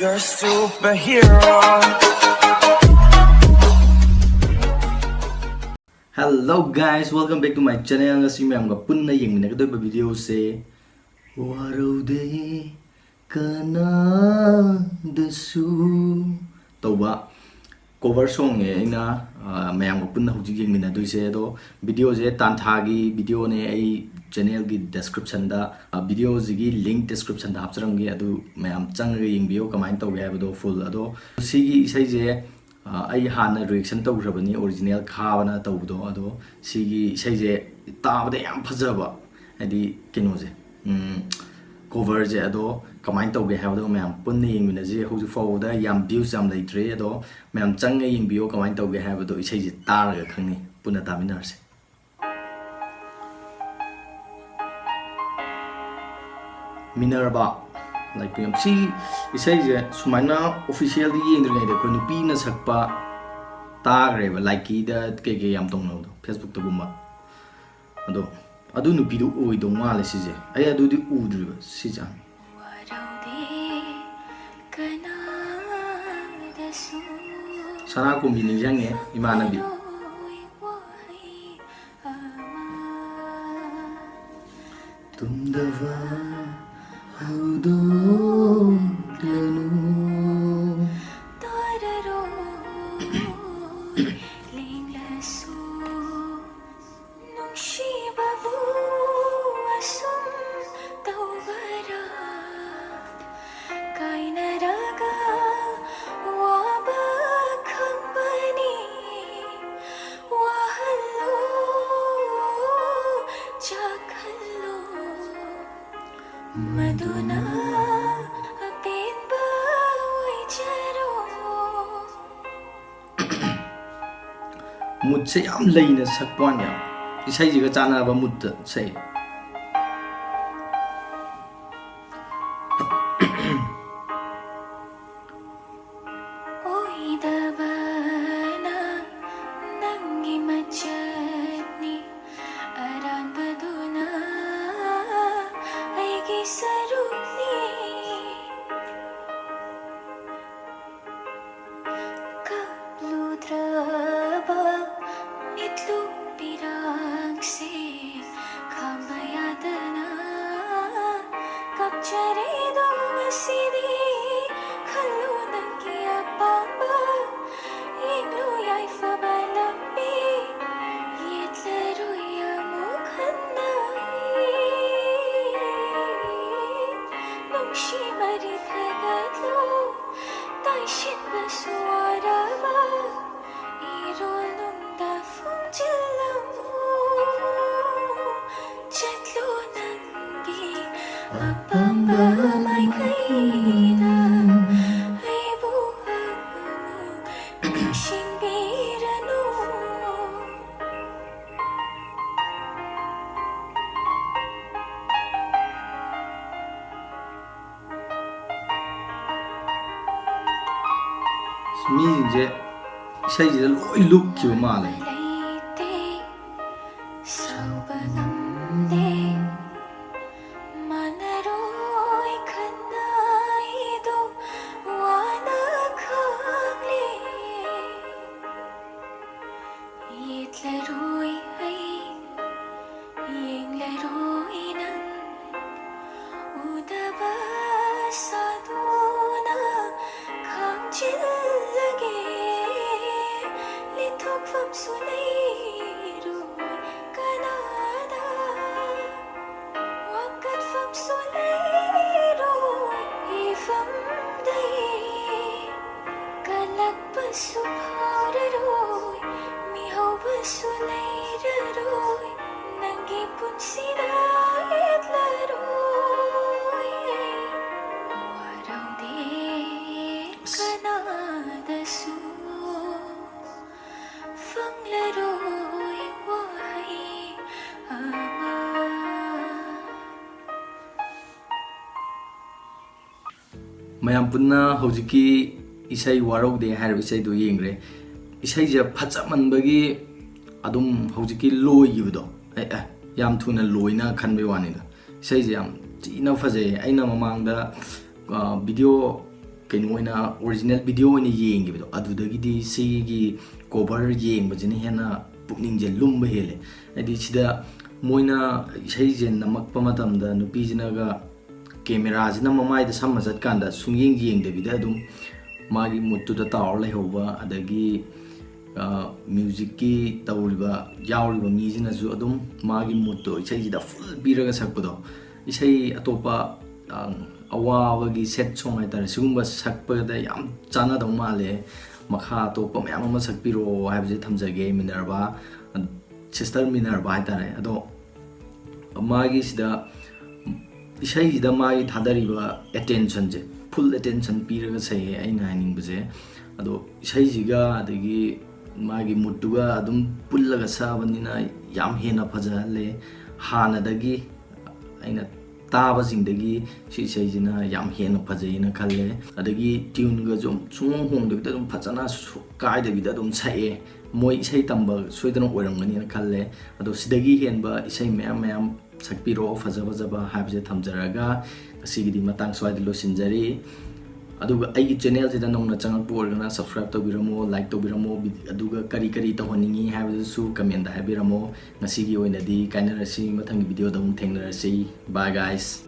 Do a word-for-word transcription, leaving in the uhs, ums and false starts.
You're a superhero. Hello guys, welcome back to my channel. ꯉꯁꯤ ꯃꯌꯥꯝꯒ ꯄꯨꯟꯅ ꯌꯦꯡꯃꯤꯟꯅꯒꯗꯧꯔꯤꯕ videoꯁꯦ ꯋꯥꯔꯧꯗꯦ ꯀꯅꯥꯗꯁꯨ ꯇꯧꯕ cover songꯅꯦ ꯑꯩꯅ, ꯑ, ꯃꯌꯥꯝꯒ ꯄꯨꯟꯅ ꯍꯧꯖꯤꯛ ꯌꯦꯡꯃꯤꯟꯅꯗꯣꯏꯁꯦ꯫ ꯑꯗꯣ videoꯁꯦ ꯇꯥꯟꯊꯥꯒꯤ videoꯅꯦ꯫ ꯑꯩ channelꯒꯤ descriptionꯗ, ꯑ, videoꯁꯤꯒꯤ link descriptionꯗ ꯍꯥꯞꯆꯔꯝꯒꯦ, ꯑꯗꯨ ꯃꯌꯥꯝ ꯆꯪꯉꯒ ꯌꯦꯡꯕꯤꯌꯣ ꯀꯃꯥꯏꯅ ꯇꯧꯒꯦ ꯍꯥꯏꯕꯗꯣ full꯫ ꯑꯗꯣ ꯁꯤꯒꯤ ꯏꯁꯩꯁꯦ, ꯑ, ꯑꯩ ꯍꯥꯟꯅ reaction ꯇꯧꯈ꯭ꯔꯕꯅꯤ original ꯈꯥꯕꯅ ꯇꯧꯕꯗꯣ꯫ ꯑꯗꯣ ꯁꯤꯒꯤ ꯏꯁꯩꯁꯦ ꯇꯥꯕꯗ ꯌꯥꯝ ꯐꯖꯕ, ꯍꯥꯏꯗꯤ ꯀꯩꯅꯣꯁꯦ, ꯎꯝ, coverꯁꯦ꯫ ꯑꯗꯣ ꯀꯃꯥꯏꯅ ꯇꯧꯒꯦ ꯍꯥꯏꯕꯗꯣ ꯃꯌꯥꯝ ꯄꯨꯟꯅ ꯌꯦꯡꯃꯤꯟꯅꯁꯤ꯫ ꯍꯧꯖꯤꯛ ꯐꯥꯎꯕꯗ ꯌꯥꯝ views ꯌꯥꯝ ꯂꯩꯇ꯭ꯔꯤ꯫ ꯑꯗꯣ ꯃꯌꯥꯝ ꯆꯪꯉ ꯌꯦꯡꯕꯤꯌꯣ ꯀꯃꯥꯏꯅ ꯇꯧꯒꯦ ꯍꯥꯏꯕꯗꯣ ꯏꯁꯩꯁꯦ ꯇꯥꯔꯒ ꯈꯪꯅꯤ꯫ ꯄꯨꯟꯅ ꯇꯥꯃꯤꯟꯅꯔꯁꯦ꯫ ꯃꯤꯅꯔꯕꯥ ꯂꯥꯏꯄꯨꯌꯝ꯫ ꯁꯤ ꯏꯁꯩꯁꯦ ꯁꯨꯃꯥꯏꯅ officialꯗꯤ ꯌꯦꯡꯗ꯭ꯔꯤꯉꯩꯗ ꯑꯩꯈꯣꯏ ꯅꯨꯄꯤꯅ ꯁꯛꯄ ꯇꯥꯈ꯭ꯔꯦꯕ, ꯂꯥꯏꯀꯤꯗ ꯀꯩꯀꯩ ꯌꯥꯝ ꯇꯧꯅꯕꯗꯣ, Facebookꯇꯒꯨꯝꯕ꯫ ꯑꯗꯣ ꯑꯗꯨ ꯅꯨꯄꯤꯗꯣ ꯑꯣꯏꯗꯧ ꯃꯥꯜꯂꯦ ꯁꯤꯁꯦ꯫ ꯑꯩ ꯑꯗꯨꯗꯤ ꯎꯗ꯭ꯔꯤꯕ ꯁꯤꯁꯦ꯫ ꯁꯅꯥꯀꯣꯝꯕꯤ ꯅꯤꯡꯁꯤꯡꯉꯦ, ꯏꯃꯥꯟꯅꯕꯤ꯫ ꯇꯨꯝꯗꯕ ꯍꯧꯗꯣꯛꯂꯅꯨ꯫ ꯅꯨꯡꯁꯤꯕꯕꯨ ꯑꯁꯨꯝ ꯇꯧꯕꯔꯥ? ꯀꯥꯏꯅꯔꯒ ꯋꯥꯕ ꯈꯪꯕꯅꯤ꯫ ꯋꯥꯍꯜꯂꯣ, ꯆꯥꯛꯍꯜꯂꯣ, ꯃꯗꯨꯅ ꯑꯄꯦꯟꯕ ꯑꯣꯏꯖꯔꯣ꯫ Moodꯁꯦ ꯌꯥꯝ ꯂꯩꯅ ꯁꯛꯄ ꯋꯥꯅꯦ, ꯏꯁꯩꯁꯤꯒ ꯆꯥꯟꯅꯕ moodꯇ ꯁꯛꯑꯦ꯫ ꯑꯣꯏꯗꯕꯅ ꯅꯪꯒꯤ ꯃꯆꯠꯅꯤ, ꯑꯔꯥꯟꯕꯗꯨꯅ ꯑꯩꯒꯤ ꯁꯔꯨꯛꯅꯤ꯫ ꯃꯤꯁꯤꯡꯁꯦ ꯏꯁꯩꯁꯤꯗ ꯂꯣꯏ ꯂꯨꯞꯈꯤꯕ ꯃꯥꯜꯂꯦ꯫ ꯂꯩꯇꯦ, ꯁꯧꯕ ꯉꯝꯗꯦ, ꯃꯥꯟꯅꯔꯣꯏ ꯈꯟꯅꯩꯗꯣ ꯋꯥꯅ ꯈꯪꯂꯦ꯫ ꯌꯦꯠꯂꯔꯣꯏ ꯑꯩ, ꯌꯦꯡꯂꯔꯣꯏ ꯅꯪ, ꯎꯗꯕ ꯁꯥꯗꯨꯅ ꯈꯥꯝꯖꯤꯜꯂꯒꯦ꯫ ꯂꯦꯟꯊꯣꯛꯐꯝꯁꯨ ꯂꯩꯔꯣꯏ ꯀꯅꯥꯗ, ꯋꯥꯀꯠꯐꯝꯁꯨ ꯂꯩꯔꯣꯏ ꯏꯐꯝꯗꯩ꯫ ꯀꯜꯂꯛꯄꯁꯨ ꯐꯥꯎꯔꯔꯣꯏ, ꯃꯤꯍꯧꯕꯁꯨ ꯂꯩꯔꯔꯣꯏ, ꯅꯪꯒꯤ ꯄꯨꯟꯁꯤꯗ ꯌꯦꯠꯂꯔꯣꯏ꯫ ꯋꯥꯔꯧꯗꯦ ꯀꯅꯥꯗꯁꯨ, ꯐꯪꯂꯔꯣꯏ ꯋꯥꯍꯩ ꯑꯃ꯫ ꯃꯌꯥꯝ ꯄꯨꯟꯅ ꯍꯧꯖꯤꯛꯀꯤ ꯏꯁꯩ ꯋꯥꯔꯧꯗꯦ ꯍꯥꯏꯔꯤꯕ ꯏꯁꯩꯗꯨ ꯌꯦꯡꯈ꯭ꯔꯦ꯫ ꯏꯁꯩꯁꯦ ꯐꯖꯃꯟꯕꯒꯤ ꯑꯗꯨꯝ ꯍꯧꯖꯤꯛꯀꯤ ꯂꯣꯏꯈꯤꯕꯗꯣ, ꯑꯦ, ꯑꯦ, ꯌꯥꯝ ꯊꯨꯅ ꯂꯣꯏꯅ ꯈꯟꯕꯩ ꯋꯥꯅꯤꯗ꯫ ꯏꯁꯩꯁꯦ ꯌꯥꯝ ꯊꯤꯅ ꯐꯖꯩ꯫ ꯑꯩꯅ ꯃꯃꯥꯡꯗ, ꯑ, ꯚꯤꯗꯤꯑꯣ, ꯀꯩꯅꯣ ꯑꯣꯏꯅ, ꯑꯣꯔꯤꯖꯤꯅꯦꯜ ꯚꯤꯗꯤꯑꯣ ꯑꯣꯏꯅ ꯌꯦꯡꯈꯤꯕꯗꯣ, ꯑꯗꯨꯗꯒꯤꯗꯤ ꯁꯤꯒꯤ ꯀꯣꯚꯔ ꯌꯦꯡꯕꯁꯤꯅ ꯍꯦꯟꯅ ꯄꯨꯛꯅꯤꯡꯁꯦ ꯂꯨꯝꯕ ꯍꯦꯜꯂꯦ꯫ ꯍꯥꯏꯗꯤ ꯁꯤꯗ ꯃꯣꯏꯅ ꯏꯁꯩꯁꯦ ꯅꯝꯃꯛꯄ ꯃꯇꯝꯗ ꯅꯨꯄꯤꯁꯤꯅꯒ ꯀꯦꯃꯦꯔꯥꯁꯤꯅ ꯃꯃꯥꯏꯗ ꯁꯝꯃ ꯆꯠꯀꯥꯟꯗ ꯁꯨꯡꯌꯦꯡ ꯌꯦꯡꯗꯕꯤꯗ ꯑꯗꯨꯝ ꯃꯥꯒꯤ ꯃꯨꯠꯇꯨꯗ ꯇꯥꯎꯔ ꯂꯩꯍꯧꯕ, ꯑꯗꯒꯤ, ꯑ, ꯃ꯭ꯌꯨꯖꯤꯛꯀꯤ ꯇꯧꯔꯤꯕ, ꯌꯥꯎꯔꯤꯕ ꯃꯤꯁꯤꯅꯁꯨ ꯑꯗꯨꯝ ꯃꯥꯒꯤ ꯃꯨꯠꯇꯣ ꯏꯁꯩꯁꯤꯗ ꯐꯨꯜ ꯄꯤꯔꯒ ꯁꯛꯄꯗꯣ, ꯏꯁꯩ ꯑꯇꯣꯞꯄ, ꯑ, ꯑꯋꯥꯕꯒꯤ ꯁꯦꯠ ꯁꯣꯡ ꯍꯥꯏꯇꯥꯔꯦ, ꯁꯤꯒꯨꯝꯕ ꯁꯛꯄꯗ ꯌꯥꯝ ꯆꯥꯟꯅꯗꯧ ꯃꯥꯜꯂꯦ꯫ ꯃꯈꯥ ꯑꯇꯣꯞꯄ ꯃꯌꯥꯝ ꯑꯃ ꯁꯛꯄꯤꯔꯛꯑꯣ ꯍꯥꯏꯕꯁꯦ ꯊꯝꯖꯒꯦ, ꯃꯤꯅꯔꯚꯥ, ꯁꯤꯁꯇꯔ ꯃꯤꯅꯔꯚꯥ ꯍꯥꯏꯇꯥꯔꯦ꯫ ꯑꯗꯣ ꯃꯥꯒꯤꯁꯤꯗ, ꯏꯁꯩꯁꯤꯗ ꯃꯥꯒꯤ ꯊꯥꯗꯔꯤꯕ ꯑꯦꯇꯦꯟꯁꯟꯁꯦ, ꯐꯨꯜ ꯑꯦꯇꯦꯟꯁꯟ ꯄꯤꯔꯒ ꯁꯛꯑꯦ ꯑꯩꯅ ꯍꯥꯏꯅꯤꯡꯕꯁꯦ꯫ ꯑꯗꯣ ꯏꯁꯩꯁꯤꯒ ꯑꯗꯒꯤ ꯃꯥꯒꯤ ꯃꯨꯠꯇꯨꯒ ꯑꯗꯨꯝ ꯄꯨꯜꯂꯒ ꯁꯛꯑꯕꯅꯤꯅ ꯌꯥꯝ ꯍꯦꯟꯅ ꯐꯖꯍꯜꯂꯦ꯫ ꯍꯥꯟꯅꯗꯒꯤ ꯑꯩꯅ ꯇꯥꯕꯁꯤꯡꯗꯒꯤ ꯁꯤ ꯏꯁꯩꯁꯤꯅ ꯌꯥꯝ ꯍꯦꯟꯅ ꯐꯖꯩꯅ ꯈꯜꯂꯦ꯫ ꯑꯗꯒꯤ ꯇ꯭ꯌꯨꯟꯒꯁꯨ ꯁꯨꯡꯍꯣꯡ ꯍꯣꯡꯗꯕꯤꯗ ꯑꯗꯨꯝ ꯐꯖꯅ ꯁꯨ-, ꯀꯥꯏꯗꯕꯤꯗ ꯑꯗꯨꯝ ꯁꯛꯑꯦ꯫ ꯃꯣꯏ ꯏꯁꯩ ꯇꯝꯕ ꯁꯣꯏꯗꯅ ꯑꯣꯏꯔꯝꯒꯅꯤꯅ ꯈꯜꯂꯦ꯫ ꯑꯗꯣ ꯁꯤꯗꯒꯤ ꯍꯦꯟꯕ ꯏꯁꯩ ꯃꯌꯥꯝ ꯃꯌꯥꯝ ꯁꯛꯄꯤꯔꯛꯑꯣ, ꯐꯖ ꯐꯖꯕ ꯍꯥꯏꯕꯁꯦ ꯊꯝꯖꯔꯒ ꯉꯁꯤꯒꯤꯗꯤ ꯃꯇꯥꯡ ꯁ꯭ꯋꯥꯏꯗ ꯂꯣꯏꯁꯤꯟꯖꯔꯤ꯫ ꯑꯗꯨꯒ ꯑꯩꯒꯤ ꯆꯦꯅꯦꯜꯁꯤꯗ ꯅꯧꯅ ꯆꯪꯉꯛꯄ ꯑꯣꯏꯔꯒꯅ subscribe ꯇꯧꯕꯤꯔꯝꯃꯣ, like ꯇꯧꯕꯤꯔꯝꯃꯣ, ꯕꯤ-, ꯑꯗꯨꯒ ꯀꯔꯤ ꯀꯔꯤ ꯇꯧꯍꯟꯅꯤꯡꯉꯤ ꯍꯥꯏꯕꯗꯨꯁꯨ comment ꯍꯥꯏꯕꯤꯔꯝꯃꯣ꯫ ꯉꯁꯤꯒꯤ ꯑꯣꯏꯅꯗꯤ ꯀꯥꯏꯅꯔꯁꯤ, ꯃꯊꯪꯒꯤ video ꯗ ꯑꯃꯨꯛ ꯊꯦꯡꯅꯔꯁꯤ꯫ Bye guys꯫